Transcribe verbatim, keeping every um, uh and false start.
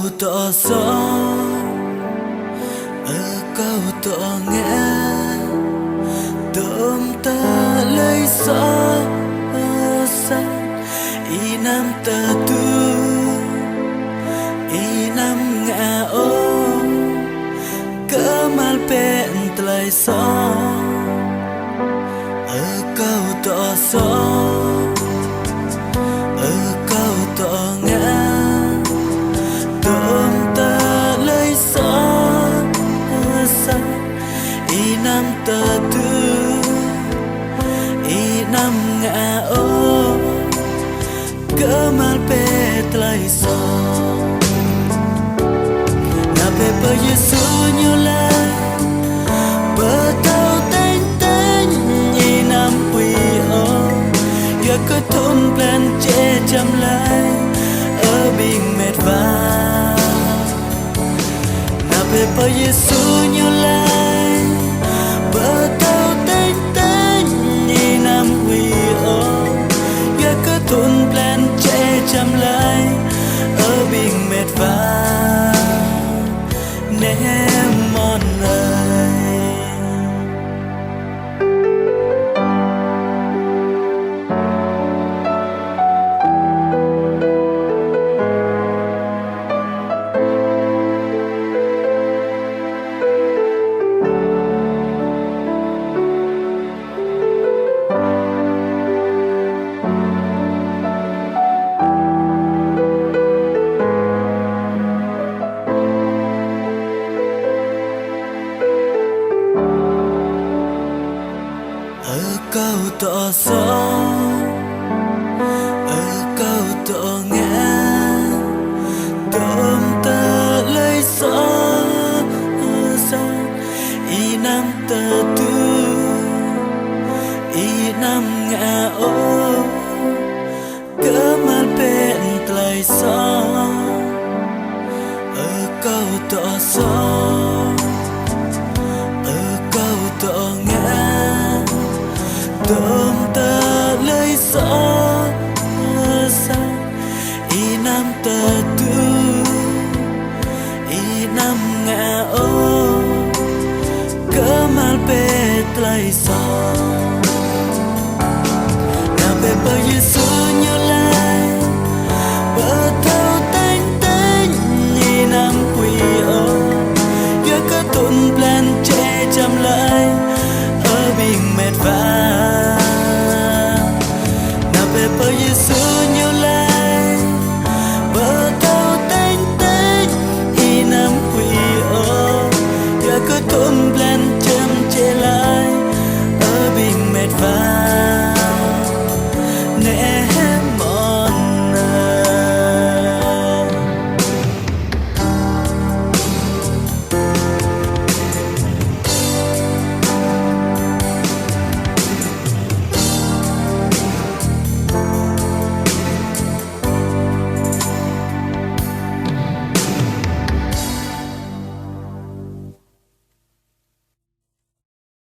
Tŏ sô, ơ kâo tŏ ngă, tŭm tơlơi soh sat, ih anăm tơdu, ih anăm ngă ôh, kơmăl bĕ tơlơi soh. Ơ kâo tŏ sô, ơ kâo tŏ ngă, tŭm tơlơi soh sat, ih anăm tơdu, ih anăm ngă ôh, kơmăl bĕ tơlơi soh. Nao bĕ pơ Yêsu ñu laĭ, pơtô têñ têñ ih anăm huĭ ôh, yua kơ thŭn blan čeh jăm lai, ơ ƀing mĕt wa. Nao bĕ pơ Yêsu ñu laĭ, pơtô têñ têñ ih anăm huĭ ôh, yua kơ thŭn blan čeh jăm lai, ơ ƀing mĕt wa, neh mơ̆n ơi. Ơ kâo tŏ sô, ơ kâo tŏ ngă, tŭm tơlơi soh sat, ih anăm tơdu, ih anăm ngă ôh, kơmăl bĕ tơlơi soh. Ơ kâo tŏ sô,